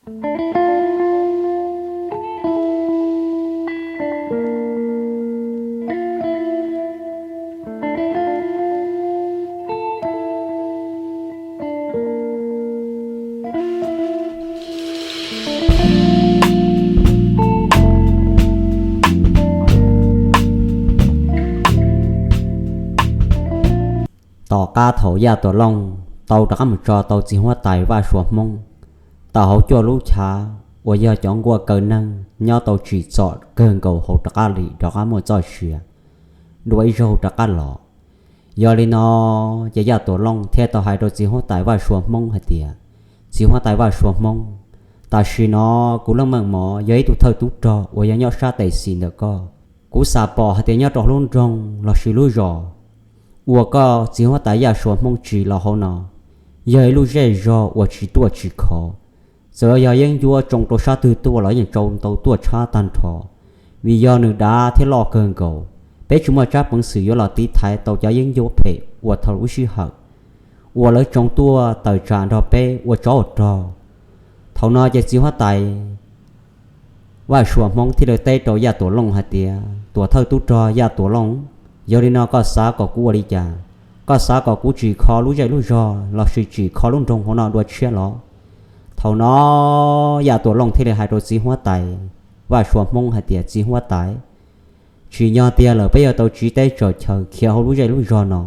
Tom qab thaum Yaj Tuam Looj tau rov qab mus tso tau txiv huab tais Vaj Suav Hmoob tawm hauv cuaj lub chav uas yog cov nkuaj kaw neeg nyob tau tsim txom kawg nkaus hauv rov qab li rov qab muaj txoj sia dua ib zaug rov qab los. Yog li no, ces Yaj Tuam Looj thiaj tau hais rau txiv huab tais Vaj Suav Hmoob hais tias, Txiv huab tais Vaj Suav Hmoob, tam sim no kuv leej meej mov yog ib tug thawj tub rog uas yog nyob sab tes xis ntawm koj. Kuv xav pom hais tias nyob rau lub nroog lossis lub zos uas koj txiv huab tais Yaj Suav Hmoob tsim los hauv no, yog ib lub zej zog uas tsis tuaj tsis khov. Txawm yog yeeb ncuab tsoo rau sab twg tuaj los yeej tsoo ntau tuaj tshab tag nrho, vim yog nws dav thiab loj kawg nkaus. Peb tsis muaj tsab peev xwm yuav los tiv thaiv tau cov yeeb ncuab phem uas thaum lub sij hawm uas lawv tsoo tuaj tawm tsam nrog peb ua tsov ua rog. Thaum no ces txiv huab tais Vaj Suav Hmoob thiaj li teb rau Yaj Tuam Looj hais tias, Tuam thawj tub rog Yaj Tuam Looj, yog li no koj xav kom kuv ua li cas? Koj xav kom kuv tsim kho lub zej lub zog lossis tsim kho lub nroog hauv no dua tshiab los? Thaum no Yaj Tuam Looj thiaj li hais rau txiv huab tais Vaj Suav Hmoob hais tias, Txiv huab tais, tsim nyog tiag lawm peb yuav tau tsiv teb tsaws chaw khiav hauv lub zej lub zog no,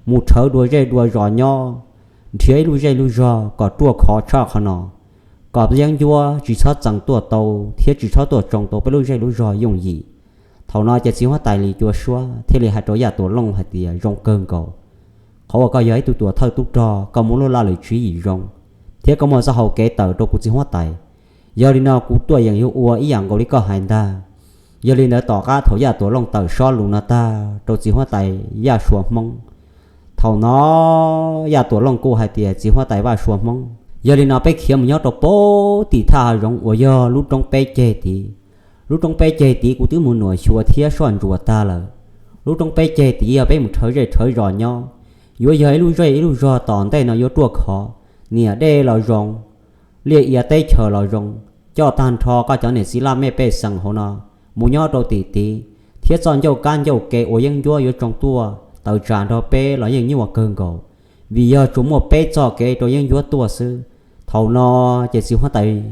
mus rhawv dua zej dua zos nyob, nrhiav ib lub zej lub zog kom ruaj khov tshaj qhov no, kom yeeb ncuab tsis txhob txeem tuaj tau thiab tsis txhob tuaj tsoo tau peb lub zej lub zog yooj yim. Thaum no ces txiv huab tais Lis Cua Suab thiaj li hais rau Yaj Tuam Looj hais tias, Zoo kawg nkaus. Qhov uas koj yog ib tug tuam thawj tub rog, koj muaj lub laj lim tswv yim zoo, thiab koj muaj txoj hau kev tawm rau kuv txiv huab tais. Yog li no kuv tuaj yeem yuav ua ib yam nkaus li koj hais ntag. Yog li ntawd tom qab thaum Yaj Tuam Looj tawm sob lus no tag rau txiv huab tais Yaj Suav Hmoob, thaum no Yaj Tuam Looj kuj hais tias, Txiv huab tais Vaj Suav Hmoob, yog li no peb khiav mus nyob rau pem tim thaj hav zoov uas yog lub roob peb ceg tid. Lub roob peb ceg tid kuv twb mus nuam xyuas thiab soj ntsuas tag lawm. Lub roob peb ceg tid yog peb mus rhawv zej rhawv zos nyob, yuav yog ib lub zej ib lub zog tom ntej no yuav ruaj khov, niam dej los zoo, liaj ia teb chaws los zoo, coj tag nrho koj cov niam txiv laj mej pej xeem hauv no mus nyob rau tim tid, thiab txoj ncauj kab ncauj ke uas yeeb ncuab yuav tsoo tuaj tawm tsam nrog peb los yeej nyuaj kawg nkaus, vim yog tsuas muaj peb txoj kev rau yeeb ncuab tuaj xwb. Thaum no ces txiv huab tais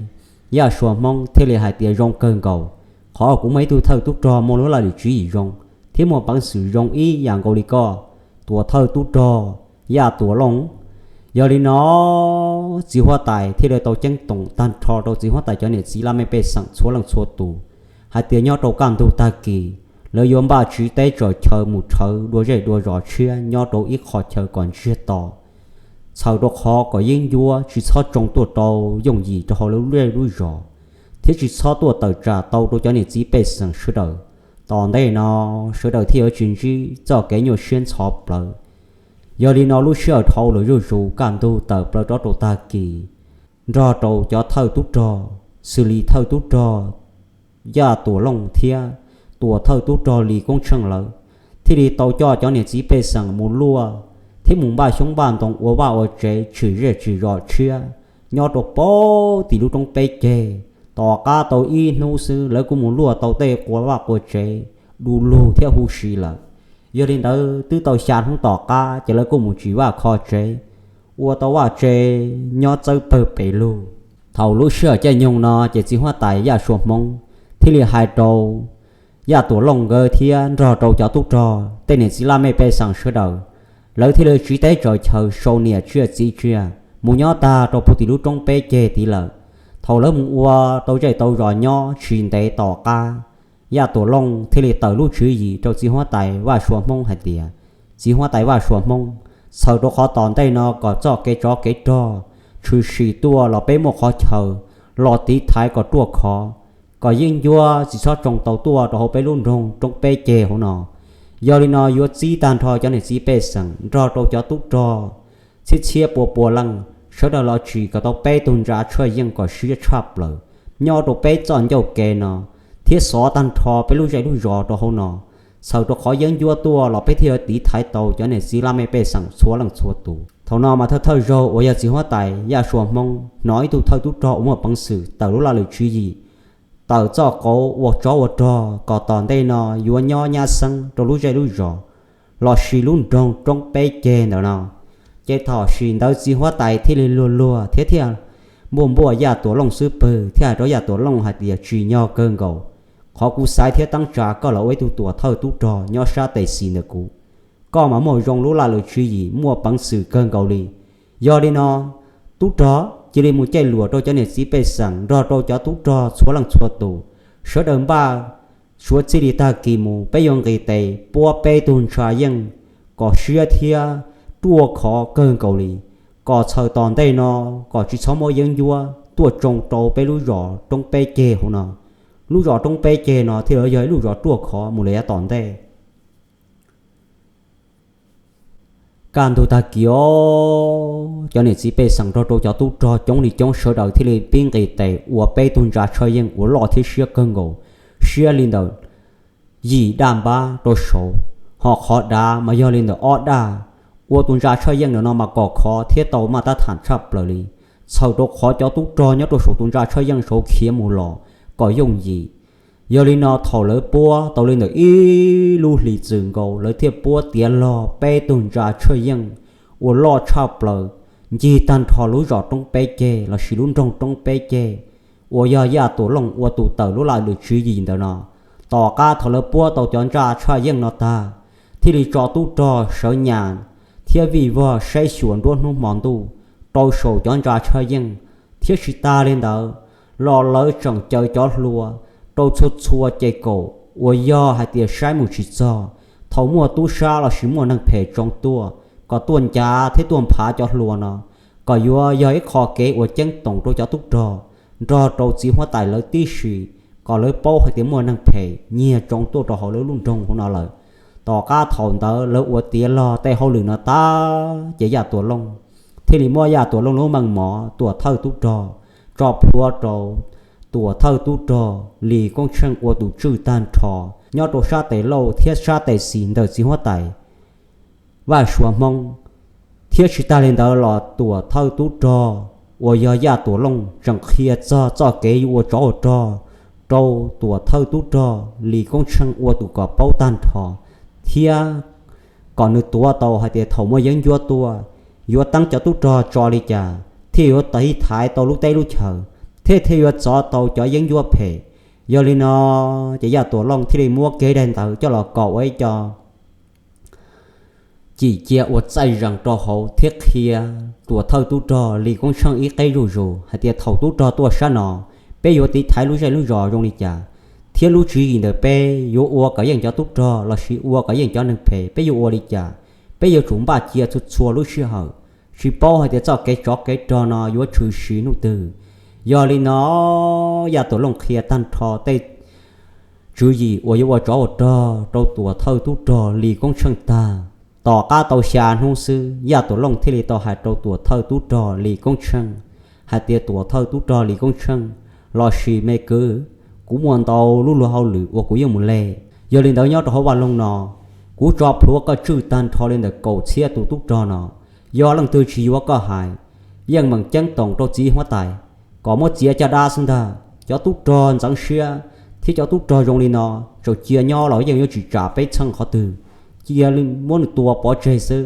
Yaj Suav Hmoob thiaj li hais tias, Zoo kawg nkaus, qhov kuv muaj ib tug thawj tub rog muaj lub laj lim tswv yim zoo thiab muaj peev xwm zoo ib yam nkaus li koj, tuam thawj tub rog Yaj Tuam Looj. Yog li no txiv huab tais thiaj li tau ceeb toom tag nrho rau txiv huab tais cov niam txiv laj mej pej xeem txhua leej txhua tus hais tias nyob rau kaj ntug tag kis lawv yuav npaj tsiv teb tsaws chaw mus rhawv dua zej dua zos tshiab nyob rau ib qho chaw kom ntsiag to, txhawm rau qhov kom yeeb ncuab tsis txhob tsoo tuaj rau yooj yim rau hauv lawv lub zej lub zos, thiab tsis txhob tuaj tawm tsam tau rau cov niam txiv pej xeem sawv daws. Tom ntej no sawv daws thiaj yuav tsis ntsib txoj kev nyuaj siab ntxhov plawv. Yog li no lub sij hawm dhau lawm zuj zus kaj ntug tawm plaws rov rau tag kis, nrog rau cov thawj tub rog, xws li thawj tub rog Yaj Tuam Looj thiab tuam thawj tub rog Lis Koob Tsheej lawv thiaj li tau coj cov niam txiv pej xeem mus luaj thiab mus npaj xyoob npaj ntoo ua vaj ua tsev tsim zej tsim zos tshiab nyob rau pem tim lub roob peb ceg. Tom qab tau ib hnub xwb lawv kuj mus luaj tau tej qua vaj qua tsev du lug thiab huv si lawm. Yog li ntawd twb tau xya hnub tom qab ces lawv kuj mus tsim vaj kho tsev, ua tau vaj tsev nyob txawb pawg pes lug. Thaum lub sij hawm caij nyoog no ces txiv huab tais Yaj Suav Hmoob thiaj li hais rau Yaj Tuam Looj nkawd thiab nrog rau cov tub rog tej niam txiv laj mej pej xeem sawv daws, lawv thiaj li tsiv teb tsaws chaw sau niam tsiaj txiv tsiaj mus nyob tag rau puag tim lub roob peb ceg tid lawm. Thaum lawv mus ua tau zej tau zos nyob tsis ntev tom qab, Yaj Tuam Looj thiaj li tawm lub tswv yim rau txiv huab tais Vaj Suav Hmoob hais tias, Txiv huab tais Vaj Suav Hmoob, txhawm rau qhov tom ntej no kom txoj kev tsov kev rog tshwm sim tuaj los peb muaj qhov chaw los tiv thaiv kom ruaj khov, kom yeeb ncuab tsis txhob tsoo tau tuaj rau hauv peb lub nroog roob peb ceg hauv no. Yog li no yuav txib tag nrho cov niam txiv pej xeem nrog rau cov tub rog txhiab txhiab pua pua leej sawv daws los tsim kom tau peb tug ntsa tshuaj yeej kom siab tshaj plaws nyob rau peb txoj ncauj ke no, thiab xov tag nrho peb lub zej lub zos rau hauv no. Txhawm rau qhov yeeb ncuab tuaj los peb thiaj yuav tiv thaiv tau cov niam txiv laj mej pej xeem txhua leej txhua tus. Thaum no mas thawj thawj zaug uas yog txiv huab tais Yaj Suav Hmoob hnov ib tug thawj tub rog uas muaj peev xwm tawm lub laj lwm tswv yim, tawm txoj qauv ua tsov ua rog kom tom ntej no yuav nyob nyab xeeb rau lub zej lub zos lossis lub nroog roob peb ceg ntawm no. Ces thaum sim ntawd txiv huab tais thiaj li luag luag thiab thiaj npuaj npuaj Yaj Tuam Looj xub pwg thiab hais rau Yaj Tuam Looj hais tias, tsim nyog kawg nkaus qhov kuv xaiv thiab teeb tsa koj los ua ib tug tuam thawj tub rog nyob sab tes xis ntawm kuv. Koj mas muaj zoo lub laj lwm tswv yim, muaj peev xwm kawg nkaus li. Yog li no, tub rog cia li mus caij luam rau cov niam txiv pej xeem nrog rau cov tub rog txhua leej txhua tus, sawv daws npaj suav txij li tag kis mus peb yuav nqis tes puab peb tug ntsha yeej kom siab thiab ruaj khov kawg nkaus li, kom txhaws tom ntej no kom tsis txhob muaj yeeb ncuab tuaj tsoo rau peb lub zos roob peb ceg hauv no. Lub zos roob peb ceg no thiaj li yog ib lub zos ruaj khov mus lawm yav tom ntej. Kaj ntug tag kis os, cov niam txiv pej xeem nrog rau cov tub rog coob li coob sawv daws thiaj li pib nqis tes ua peb tug ntsa tshaj yeej uas loj thiab siab kawg nkaus, siab li ntawm yim daj npab rau saud, ho qhov dav mas yog li ntawm ob daj. Ua tus ntsa tshaj yeej ntawm no mas kom khov thiab tau maj tab tham tshaj plaws li, txhawm rau qhov cov tub rog nyob rau saum tus ntsa tshaj yeej saud khiav mus los kom yooj yim. Yog li no thaum lawv puab tau li ntawm ib lub hlis txwm nkaus lawv thiaj puab tiav log peb tug ntsa tshaj yeej uas loj tshaj plaws ncig tag nrho lub zos roob peb ceg lossis lub nroog roob peb ceg uas yog Yaj Tuam Looj ua tus tawm lub laj lwm tswv yim ntawm no. Tom qab thaum lawv puab tau cov ntsa tshaj yeej no tag, thiaj li tso tub rog sawv nyas thiab vij vog saib xyuas nruab hnub hmo ntuj rau saum cov ntsa tshaj yeej, thiab tsis tas li ntawd los lawv tseem caw cov hluas rau txhua txhua ces kaum uas yog hais tias saib mus tsis txog, thaum muaj tub sab lossis muaj neeg phem tsoo tuaj kom tuaj ncav thiab tuaj nphav cov hluas no, kom yuav yog ib qho kev uas ceeb toom rau cov tub rog nrog rau txiv huab tais lawv tib si, kom lawv paub hais tias muaj neeg phem nyiag tsoo tuaj rau hauv lawv lub nroog hauv no lawm. Tom qab thaum ntawd lawv ua tiav log tej hauj lwm no tag ces Yaj Tuam Looj thiaj li muab Yaj Tuam Looj lub meej mom tuam thawj tub rog tso plhuav rau tuam thawj tub rog Lis Koob Tsheej ua tus tswj tag nrho nyob rau sab tes lauj thiab sab tes xis ntawm txiv huab tais Vaj Suav Hmoob. Thiab tsis tas li ntawd los tuam thawj tub rog uas yog Yaj Tuam Looj tseem qhia txog txoj kev yuav ua tsov ua rog rau tuam thawj tub rog Lis Koob Tsheej ua tus kom paub tag nrho, thiab kom nws tuav tau hais tias thaum muaj yeeb ncuab tuaj yuav teeb cov tub rog tso li cas thiaj yuav tiv thaiv tau lub teb lub chaws, thiab thiaj yuav txov tau cov yeeb ncuab phem. Yog li no ces Yaj Tuam Looj thiaj li muab kev daim ntawd coj los kaum ua ib co cim cia uas txaij zees rau hauv thiab qhia tuam thawj tub rog Lis Koob Tsheej ib qeb zuj zus hais tias thaum tub rog tuaj sab no, peb yuav tiv thaiv lub zej lub zos zoo li cas, thiab lub tswv yim ntawm peb yuav ua kom yeej cov tub rog lossis ua kom yeej cov neeg phem peb yuav ua li cas. Peb yuav tsum npaj cia txhua txhua lub sij hawm, tsis paub hais tias txoj kev tsov kev rog no yuav tshwm sim hnub twg. Yog li no Yaj Tuam Looj qhia tag nrho tej tswv yim uas yuav ua tsov ua rog rau tuam thawj tub rog Lis Koob Tsheej tag. Tom qab tau xya hnub xwb Yaj Tuam Looj thiaj li tau hais rau tuam thawj tub rog Lis Koob Tsheej hais tias tuam thawj tub rog Lis Koob Tsheej lossis me kwv, kuv muaj ntau lub luag hauj lwm uas kuv yuav mus le. Yog li ntawd nyob rau hauv vaj loog no, kuv tso plhuav koj tswj tag nrho li ntawm kaum txhiab tus tub rog no, yog leej twg tsis yuav koj hais, yeej meem ceeb toom rau txiv huab tais kom muab txiav caj dab xwb ntag. Cov tub rog ntxeev siab thiab cov tub rog zoo li no tseem cia nyob los yeej yuav tsis tsam peb txheej qhov twg, cia muab nws tua pov tseg xwb.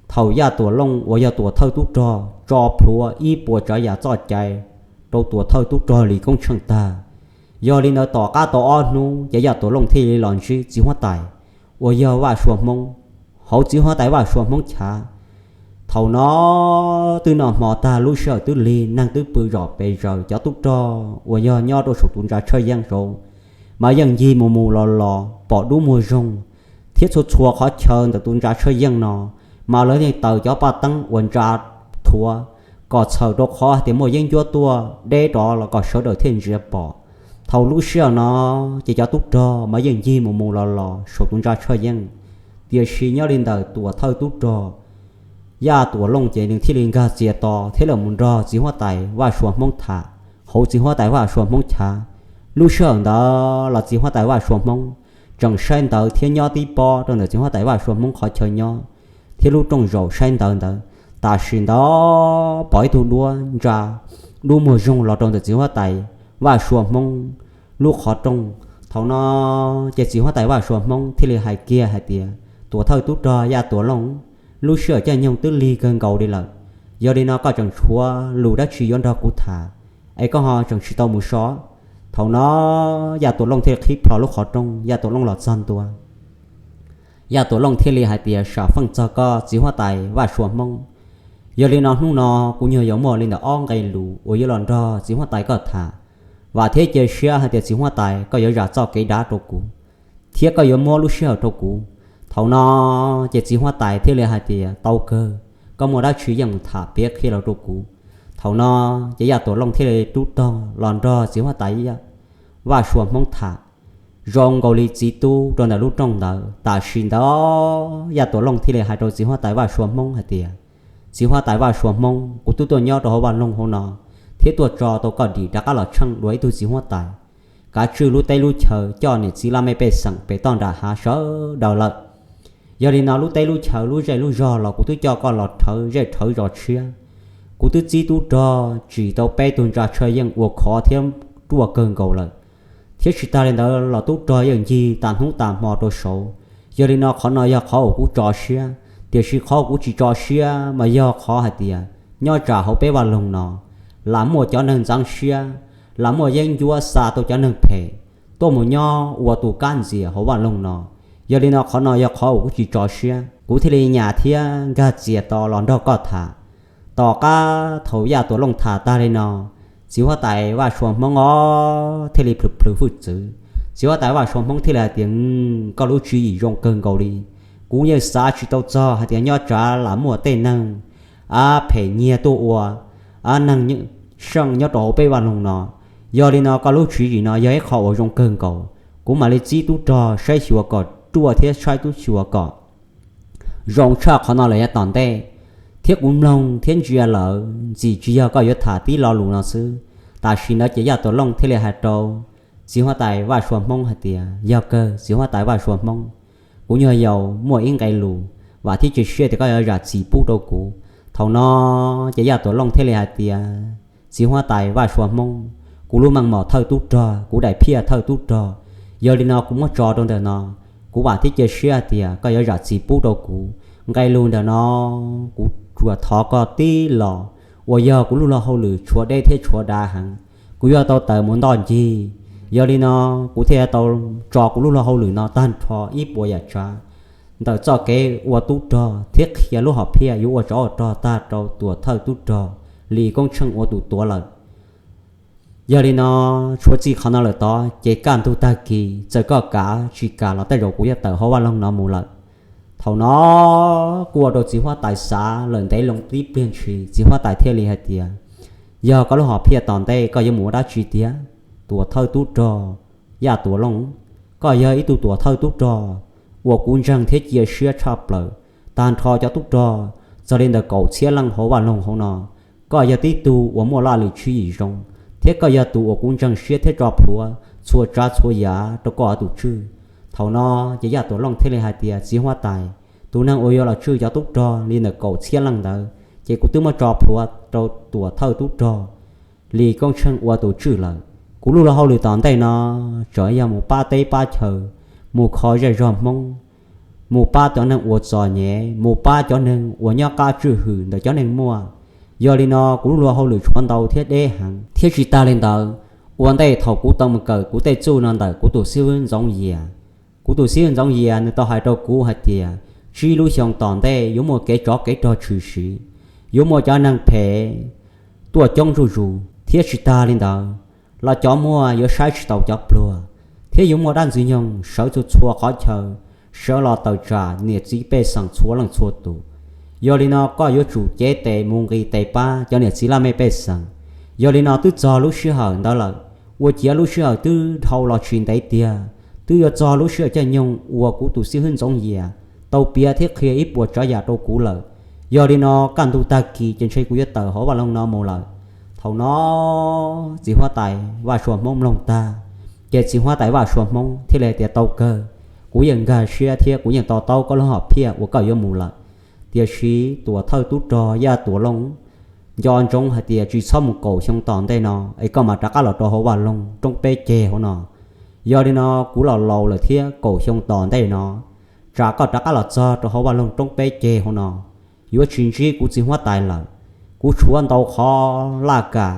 Thaum Yaj Tuam Looj uas yog tuam thawj tub rog tso plhuav ib puas tsav yam txoj cai rau tuam thawj tub rog Lis Koob Tsheej tag, yog li ntawd tom qab tau ob hnub ces Yaj Tuam Looj thiaj li los ntsib txiv huab tais uas yog Vaj Suav Hmoob, hauv txiv huab tais Vaj Suav Hmoob chav. Thaum no twb noj hmo tag lub sij hawm twb lig, neeg twb pw zom pes zaws, cov tub rog uas yog nyob rau saum tus ntsa tshaj yeej saud mas yeej ncig mus mus los los pom dub muag zoog, thiab txhua txhua qhov chaw ntawm tus ntsa tshaj yeej no mas lawv yeej taws cov paj teeb uas ntsa thuav kom txhawm rau qhov hais tias muaj yeeb ncuab tuaj deb rov los kom sawv daws thiaj ntsia pom. Thaum lub sij hawm no ces cov tub rog mas yeej ncig mus mus los los saum tus ntsa tshaj yeej. Tiam sis nyob li ntawm tuam thawj tub rog Yaj Tuam Looj ces nws thiaj li nkag txiav to thiab los mus nrog txiv huab tais Vaj Suav Hmoob tham. Hauv txiv huab tais Vaj Suav Hmoob chav, lub sij hawm ntawd los txiv huab tais Vaj Suav Hmoob tseem saib ntawv thiab nyob tib pob rau ntawm txiv huab tais Vaj Suav Hmoob qhov chaw nyob thiab lub rooj zaum saib ntawv ntawd. Tam sim ntawd pom ib tug duab ntsa dub muag zoog los rau ntawm txiv huab tais Vaj Sua Hmoob lub qhov rooj. Thaum no ces txiv huab tais Vaj Sua Hmoob thiaj li hais kiag hais tias, Tuam thawj tub rog Yaj Tuam Looj, lub sij hawm caij nyoog twb lig kawg nkaus li lawm, yog li no koj tseem tshuav lus dab tsi yuav nrog kuv tham es koj ho tseem tsis tau mus so? Thaum no Yaj Tuam Looj thiaj li qhib plho lub qhov rooj, Yaj Tuam Looj los txog ntua. Yaj Tuam Looj thiaj li hais tias, Sam feej txog koj txiv huab tais Vaj Sua Hmoob, yog li no hnub no kuv nyuag yuav muaj li ntawm ob nqe lus uas yuav los nrog txiv huab tais koj tham. Vam thiab cia siab hais tias txiv huab tais koj yuav zam txoj kev dav rau kuv, thiab koj yuav muab lub sij hawm rau kuv. Thaum no ces txiv huab tais thiaj li hais tias, Tau kawg, koj muaj dab tsi yeej mus tham piav qhia los rau kuv. Thaum no ces Yaj Tuam Looj thiaj li rub tog los nrog txiv huab tais Vaj Sua Hmoob tham zoo nkaus li txiv tub rau ntawm lub rooj ntawd. Tam sim ntawd Yaj Tuam Looj thiaj li hais rau txiv huab tais Vaj Sua Hmoob hais tias, Txiv huab tais Vaj Sua Hmoob, kuv twb tuaj nyob rau hauv vaj loog hauv no thiab tuaj tso tau koj dim rov qab los tsheej dua ib tug txiv huab tais, kav tswj lub teb lub chaw, coj niam txiv laj mej pej xeem pem toj nram hav sawv daws lawm. Yog li no lub teb lub chaw lub zej lub zog los kuv twb coj koj los rhawv zej rhawv zos tshiab. Kuv twb txib tub rog tsim tau peb tug ntsa tshaw yeej ua khov thiab ruaj kawg nkaus lawm, thiab tsis tas li ntawd los tub rog yeej ncig tas hnub tas hmo rau saud. Yog li no qhov no yog qhov uas kuv tso siab, tiam sis qhov kuv tsis tso siab mas yog qhov hais tias nyob tsam hauv peb vaj loog no lam muaj cov neeg ntxeev siab, lam muaj yeeb ncuab xa tau cov neeg phem tuaj mus nyob ua tus kab ntxias hauv vaj loog no. Yog li no qhov no yog qhov uas kuv tsis tso siab, kuv thiaj li nyas thiab nkag txias tos los nrog koj tham. Tom qab thaum Yaj Tuam Looj tham tag li no, txiv huab tais Vaj Sua Hmoob os thiaj li plhws plhws hwj txwv. Txiv huab tais Vaj Sua Hmoob thiaj li hais tias, Koj lub tswv yim zoo kawg nkaus li. Kuv yeej xav tsis tau txog hais tias nyob tsam lam muaj tej neeg phem nyiag tuaj ua neeg seej nyob rau hauv peb vaj loog no. Yog li no koj lub tswv yim no yog ib qho uas zoo kawg nkaus, kuv mam li txib tub rog saib xyuas kom ruaj thiab saib tub xyuas kom zoo tshaj qhov no lawm yav tom ntej, thiab kuv mloog thiab ntsia lawm ntxim tsis yog koj yuav tham tib lo lus no xwb. Tam sim ntawd ces Yaj Tuam Looj thiaj li hais rau txiv huab tais Vaj Sua Hmoob hais tias, Yog kawg txiv huab tais Vaj Sua Hmoob, kuv nyuag yaus muaj ib nqe lus, vam thiab cia siab tias koj yuav zam txim pub rau kuv. Thaum no ces Yaj Tuam Looj thiaj li hais tias, Txiv huab tais Vaj Sua Hmoob, kuv lub meej mom thawj tub rog, kuv daim phiaj thawj tub rog, yog li no kuv muab tso rau ntawm no. Kuv vam thiab cia siab hais tias koj yuav zam txim pub rau kuv. Nqe lus ntawm no kuv tsuas thov koj tib los, uas yog kuv lub luag hauj lwm tshuav deb thiab tshuav dav heev, kuv yuav tau tawm mus ntoj ncig. Yog li no kuv thiaj tau tso kuv lub luag hauj lwm no tag nrho ib puas yam tsav ntawm txoj kev ua tub rog thiab qhia lub hom phiaj yuav ua tsov ua rog tag rau tuam thawj tub rog Lis Koob Tsheej ua tus tuav lawm. Yog li no tshuav txij qhov no lawm tod ces kaj ntug tag kis txawm koj kam tsis kam los tej zaum kuv yuav tawm hauv vaj loog no mus lawm. Thaum no kuj ua rau txiv huab tais xav lawm ntev loo tib pliag ntshis, txiv huab tais thiaj li hais tias, Yog koj lub hom phiaj tom ntej koj yuav mus ua dab tsi tiag? Tuam thawj tub rog Yaj Tuam Looj, koj yog ib tug tuam thawj tub rog uas kuv ntseeg thiab cia siab tshaj plaws. Tag nrho cov tub rog txog li ntawm kaum txhiab leej hauv vaj loog hauv no, koj yog tib tug uas muaj laj lim tswv yim zoo, thiab koj yog tus uas kuv ntseeg siab thiab tso plhuav txhua tsav txhua yam rau koj tus tswj. Thaum no ces Yaj Tuam Looj thiaj li hais tias, Txiv huab tais, tus neeg uas yuav los tswj cov tub rog li ntawm kaum txhiab leej ntawd ces kuv twb muab tso plhuav rau tuam thawj tub rog Lis Koob Tsheej ua tus tswj lawm. Kuv lub luag hauj lwm tom ntej no tseem yog mus pab teb pab chaw, mus kho zej zog Hmoob, mus pab cov neeg uas txom nyem, mus pab cov neeg uas nyob qab tswj hwm ntawm cov neeg muaj. Yog li no kuv lub luag hauj lwm tshuav ntau thiab deb heev, thiab tsis tas li ntawd, ua ntej thaum kuv tau mus kawm kuv tej txuj no ntawm kuv tus xib hwb Ntxoov Yias, kuv tus xib hwb Ntxoov Yias nws tau hais rau kuv hais tias tsib lub xyoo tom ntej yuav muaj kev tsov kev rog tshwm sim, yuav muaj cov neeg phem tuaj coob zuj zus, thiab tsis tas li ntawd los cov muaj yuav saib tsis taus cov pluag, thiab yuav muaj dab ntxwg nyoog sawv txhua txhua qhov chaw sawv los tawm tsam niam txiv pej xeem txhua leej txhua tus. Yog li no koj yuav tsum cev tes mus nqis tes pab cov niam txiv laj mej pej xeem. Yog li no twb txog lub sij hawm ntawd lawm, ua ciav lub sij hawm twb dhau los tsis ntev tiag, twb yuav txog lub sij hawm caij nyoog uas kuv tus xib hwb Ntxoov Yias tau piav thiab qhia ib puas tsav yam rau kuv lawm. Yog li no kaj ntug tag kis ces ntshe kuv yuav tawm hauv vaj loog no mus lawm. Thaum no txiv huab tais Vaj Sua Hmoob mloog tag, ces txiv huab tais Vaj Sua Hmoob thiaj li hais tias, Tau kawg, kuv yeej nkag siab thiab kuv yeej to taub koj lub hom phiaj uas koj yuav mus lawm. Tiam sis Tuam Thawj Tub Rog Yaj Tuam Looj nco ntsoov hais tias tsis txhob mus kaum xyoo tom ntej no es koj mam rov qab los rau hauv vaj loog roob peb ceg hauv no. Yog li no kuv los laus lawm thiab, kaum xyoo tom ntej no tsam koj rov qab los txog rau hauv vaj loog roob peb ceg hauv no, yuav tsis ntsib kuv txiv huab tais lawm. Kuv tshuav ntau qhov laj kam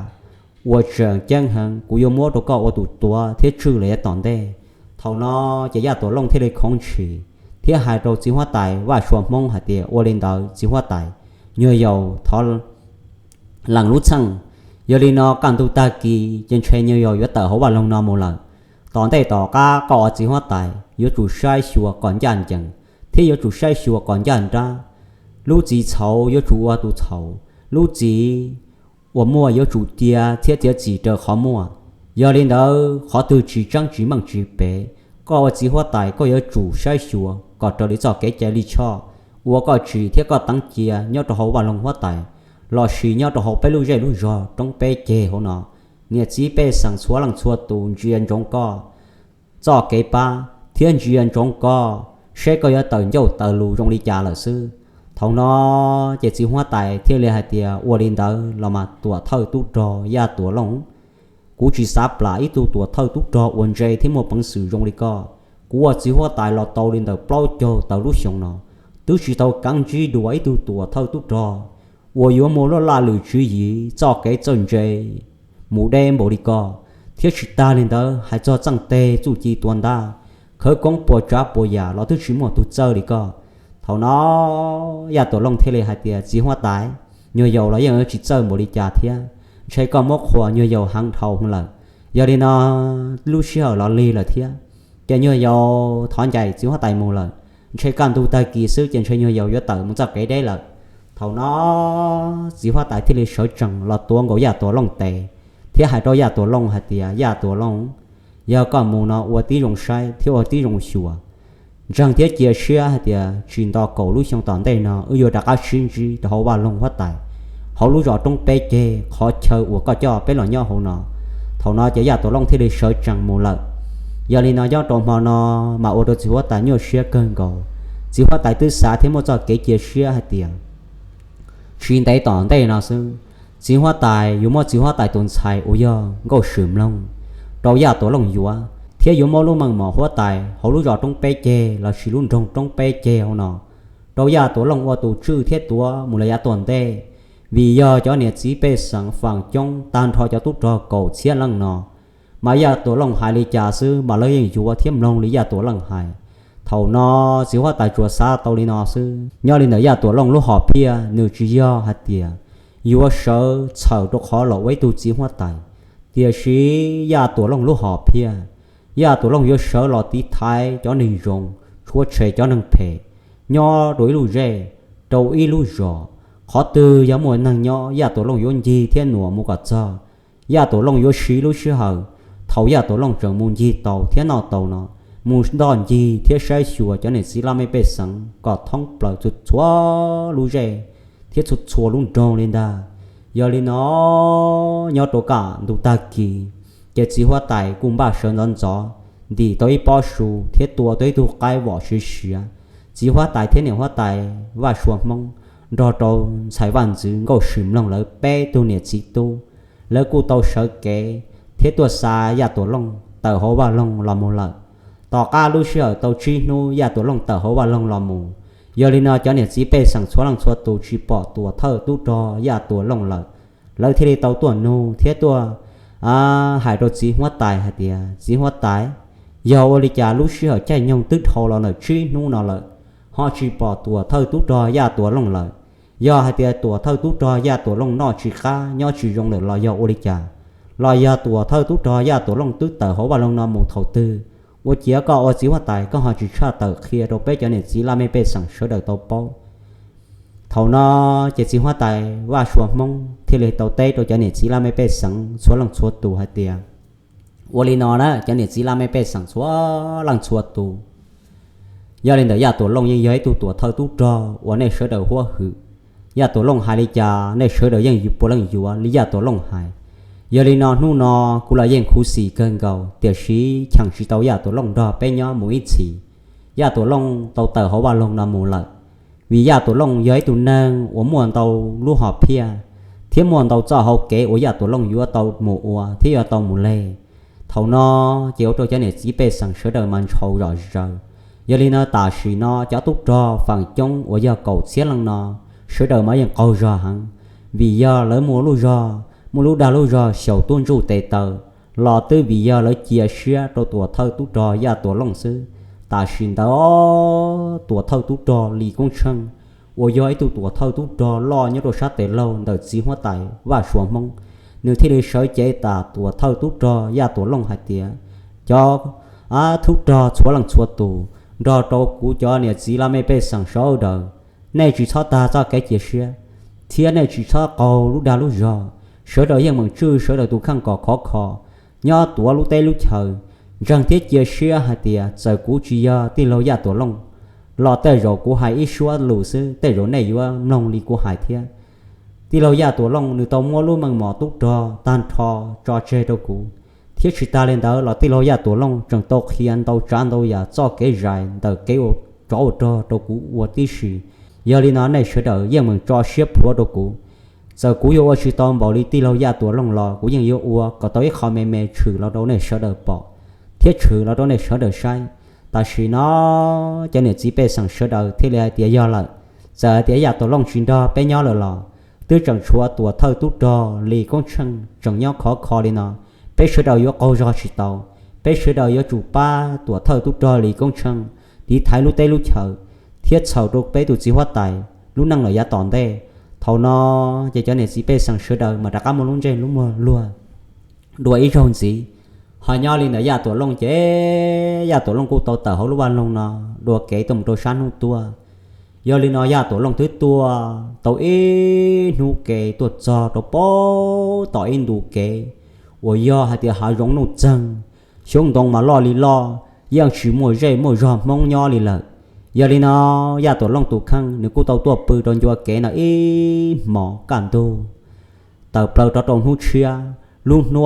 uas tseem ceeb heev, kuv yuav muab rau koj ua tus tuav thiab tswj lawm yav tom ntej. Thaum no ces Yaj Tuam Looj thiaj li khoov ntshis thiab hais rau txiv huab tais Vaj Sua Hmoob hais tias, ua li ntawd txiv huab tais, nyuag yaus thov lees lub txheej. Yog li no kaj ntug tag kis ces ntshe nyuag yaus yuav tawm hauv vaj loog no mus lawm. Tom ntej tom qab koj ua txiv huab tais yuav tsum saib xyuas kom ncaj ncees thiab yuav tsum saib xyuas kom ncaj nrab. Lub txiv txhaum yuav tsum ua tus txhaum, lub txiv uas muaj yuav tsum cia thiab txiav txim raws qhov muaj. Yog li ntawd qhov twg tsis tseeb tsis meej tsis pem, koj ua txiv huab tais koj yuav tsum saib xyuas kom raws li txoj kev cai lij choj, ua koj tsim thiab koj teev cia nyob rau hauv vaj loog huab tais lossis nyob rau hauv peb lub zej lub zog roob peb ceg hauv no. Niam txiv pej xeem txhua leej txhua tus ntsia ntsoov koj txoj kev pab thiab ntsia ntsoov koj seb koj yuav tawm ncauj tawm lus zoo li cas lawm xwb. Thaum no ces txiv huab tais thiaj li hais tias, ua li ntawd los mas Tuam Thawj Tub Rog Yaj Tuam Looj, kuv tsis xav plam ib tug Tuam Thawj Tub Rog uas ntse thiab muaj peev xwm zoo li koj. Kuv ua txiv huab tais los tau li ntawm plaub caug tawm lub xyoo no twb tsis tau keev ntsib dua ib tug Tuam Thawj Tub Rog uas yuav muaj lub laj lwm tswv yim txoj kev txawj ntse mus deb npaum li koj. Thiab tsis tag li ntawd, hais txog txoj teg txuj ci tua ntab, khawv koob puas tsav puas yam los twb tsis muaj tus txawj li koj. Thaum no Yaj Tuam Looj thiaj li hais tias, txiv huab tais, nyuag yaus los yeej tsis txawj npaum li cas thiab, ntshe koj muab qhuas nyuag yaus heev dhau lawm. Yog li no lub sij hawm los lig lawm thiab, ces nyuag yaus thov ncaim txiv huab tais mus lawm. Ntshe kaj ntug tag kis xwb ces ntshe nyuag yaus yuav tawm mus txoj kev deb lawm. Thaum no txiv huab tais thiaj li sawv tsees los tuav nkaus Yaj Tuam Looj tes thiab hais rau Yaj Tuam Looj hais tias, Yaj Tuam Looj, yog koj mus no ua tib zoo saib thiab ua tib zoo xyuas, ntseeg thiab cia siab hais tias tsis nto kaum lub xyoo tom ntej no wb yuav rov qab sib ntsib rau hauv vaj loog huab tais hauv lub zos roob peb ceg qhov chaw uas koj coj peb los nyob hauv no. Thaum no ces Yaj Tuam Looj thiaj li sawv tsees mus lawm. Yog li no nyob rau hmo no mas ua rau txiv huab tais nyuaj siab kawg nkaus. Txiv huab tais twb xav thiab muaj txoj kev cia siab hais tias tsis ntev tom ntej no xwb, txiv huab tais yuav muab txiv huab tais tus ntxhais uas yog Nkauj Swm Mloog rau Yaj Tuam Looj yuav, thiab yuav muab lub meej mom huab tais hauv lub zos roob peb ceg lossis lub nroog roob peb ceg hauv no rau Yaj Tuam Looj ua tus tswj thiab tuav mus lawm yav tom ntej. Vim yog cov niam txiv pej xeem feem coob tag nrho cov tub rog kaum txhiab leej no, mas Yaj Tuam Looj hais li cas xwb mas lawv yeej yuav thiab mloog li Yaj Tuam Looj hais. Thaum no txiv huab tais tsuas xav tau li no xwb. Nyob li ntawm Yaj Tuam Looj lub hom phiaj nws tsis yog hais tias yuav sawv txhawm rau qhov los ua ib tug txiv huab tais, tiam sis Yaj Tuam Looj lub hom phiaj, Yaj Tuam Looj yuav sawv los tiv thaiv cov neeg zoo, tshua tshem cov neeg phem nyob rau ib lub zej, rau ib lub zos. Qhov twg yog muaj neeg nyob Yaj Tuam Looj yuav ncig thiab nuam mus kom txog. Yaj Tuam Looj yuav siv lub sij hawm thaum Yaj Tuam Looj tseem mus ncig taus thiab noj taus no mus ntoj ncig thiab saib xyuas cov niam txiv laj mej pej xeem kom thoob plaws txhua txhua lub zej thiab txhua txhua lub nroog li ntag. Yog li no nyob rau kaj ntug tag kis, ces txiv huab tais kuj npaj sawv ntxov ntxov ntim tau ib pob su thiab tua tau ib tug qaib vom siav siav. Txiv huab tais thiab niam huab tais Vaj Sua Hmoob nrog rau ntxhais vaj ntxwv Nkauj Swm Mloog lawv peb tug niam txiv tub, lawv kuj tau sawv kev thiab tuaj xa Yaj Tuam Looj tawm hauv vaj loog los mus lawm. Tom qab lub sij hawm tau tsib hnub Yaj Tuam Looj tawm hauv vaj loog los mus, yog li no cov niam txiv pej xeem txhua leej txhua tus tsis pom Tuam Thawj Tub Rog Yaj Tuam Looj lawm. Lawv thiaj li tau tuaj nug thiab tuaj hais rau txiv huab tais hais tias, txiv huab tais, yog ua li cas lub sij hawm caij nyoog twb dhau los ntawm tsib hnub no lawm ho tsis pom Tuam Thawj Tub Rog Yaj Tuam Looj lawm? Yog hais tias Tuam Thawj Tub Rog Yaj Tuam Looj noj tsis qab nyob tsis zoo lawm los yog ua li cas? Los yog Tuam Thawj Tub Rog Yaj Tuam Looj twb tawm hauv vaj loog no mus thaum twg? Ua ciav koj ua txiv huab tais koj ho tsis tshaj tawm qhia rau peb cov niam txiv laj mej pej xeem sawv daws tau paub. Thaum no ces txiv huab tais Vaj Sua Hmoob thiaj li tau teb rau cov niam txiv laj mej pej xeem txhua leej txhua tus hais tias, ua li no na cov niam txiv laj mej pej xeem txhua leej txhua tus, yog li ntawm Yaj Tuam Looj yeej yog ib tug Tuam Thawj Tub Rog uas nej sawv daws huab hwm. Yaj Tuam Looj hais li cas nej sawv daws yeej puav leej yuav li Yaj Tuam Looj hais. Yog li no hnub no kuv los yeej khuv xim kawg nkaus, tiam sis cheem tsis tau Yaj Tuam Looj nrog peb nyob mus ib txhis. Yaj Tuam Looj tau tawm hauv vaj loog no mus lawm. Vim Yaj Tuam Looj yog ib tug neeg uas muaj ntau lub hom phiaj thiab muaj ntau txoj hauv kev uas Yaj Tuam Looj yuav tau mus ua thiab yuav tau mus leg. Thaum no ces ua rau cov niam txiv pej xeem sawv daws mas ntshau zom zaws. Yog li no tam sim no cov tub rog feem coob uas yog kaum txhiab leej no sawv daws mas yeej qaug zog heev, vim yog lawv muaj lub zog, muaj lub dag lub zog xyaum tub ntsuj tes taw los twb vim yog lawv cia siab rau tuam thawj tub rog Yaj Tuam Looj xwb. Tam sim ntawd tuam thawj tub rog Lis Koob Tsheej uas yog ib tug tuam thawj tub rog loj nyob rau sab tes laug ntawm txiv huab tais Vaj Suav Hmoob, nws thiaj li sawv cev tas tuam thawj tub rog Yaj Tuam Looj hais tias, cov tub rog txhua leej txhua tus, nrog rau kuv cov niam txiv laj mej pej xeem sawv daws, nej tsis txhob tag txoj kev cia siab thiab nej tsis txhob qaug lub dag lub zog. Sawv daws yeej meem tswj sawv daws tus kheej kom khov kho, nyob tuav lub teb lub chaw, ntseeg thiab cia siab hais tias txawm kuv tsis yog tij laug Yaj Tuam Looj los tej zaum kuv hais ib suab lus xwb tej zaum nej yuav mloog li kuv hais thiab. Tij laug Yaj Tuam Looj nws tau muab lub meej mom tub rog tag nrho tso tseg rau kuv, thiab tsis tas li ntawd los tij laug Yaj Tuam Looj tseem tau qhia ntau tsav ntau yam txoj kev zais ntawm kev ua tsov ua rog rau kuv ua tib si. Yog li no nej sawv daws yeej meem tso siab plhuav rau kuv. Txawm kuv yuav ua tsis tau npaum li tij laug Yaj Tuam Looj los kuv yeej yuav ua kom tau ib qho me me tshwm los rau nej sawv daws pom thiab tshwm los rau nej sawv daws saib. Tam sim no cov niam txiv pej xeem sawv daws thiaj li hais tias yog lawm, txawm hais tias Yaj Tuam Looj tsis nrog peb nyob lawm los twb tseem tshuav tuam thawj tub rog Lis Koob Tsheej tseem nyob khov kho li no, peb sawv daws yuav qaug zog tsis tau. Peb sawv daws yuav tsum pab tuam thawj tub rog Lis Koob Tsheej tiv thaiv lub teb lub chaw thiab txhaum rau peb tus txiv huab tais lub neej lawm yav tom ntej. Thaum no ces cov niam txiv pej xeem sawv daws mas rov qab muaj lub ntsej lub muag luag dua ib zaug ntxiv. Ho nyob li ntawm Yaj Tuam Looj ces Yaj Tuam Looj kuj tau tawm hauv lub vaj loog no dua kev tuaj mus rau sab hnub tuaj. Yog li no Yaj Tuam Looj twb tuaj tau ib hnub kev tuaj txog rau pem tom ib ntu kev uas yog hais tias hav zoov nuj txeeg, xyoob ntoo mas loj li loj, yeej tsis muaj zej muaj zog Hmoob nyob li lawm. Yog li no Yaj Tuam Looj tus kheej nws kuj tau tuaj pw rau ncua kev no ib hmos kaj ntug, tawm plaws rov rau hnub tshiab, lub hnub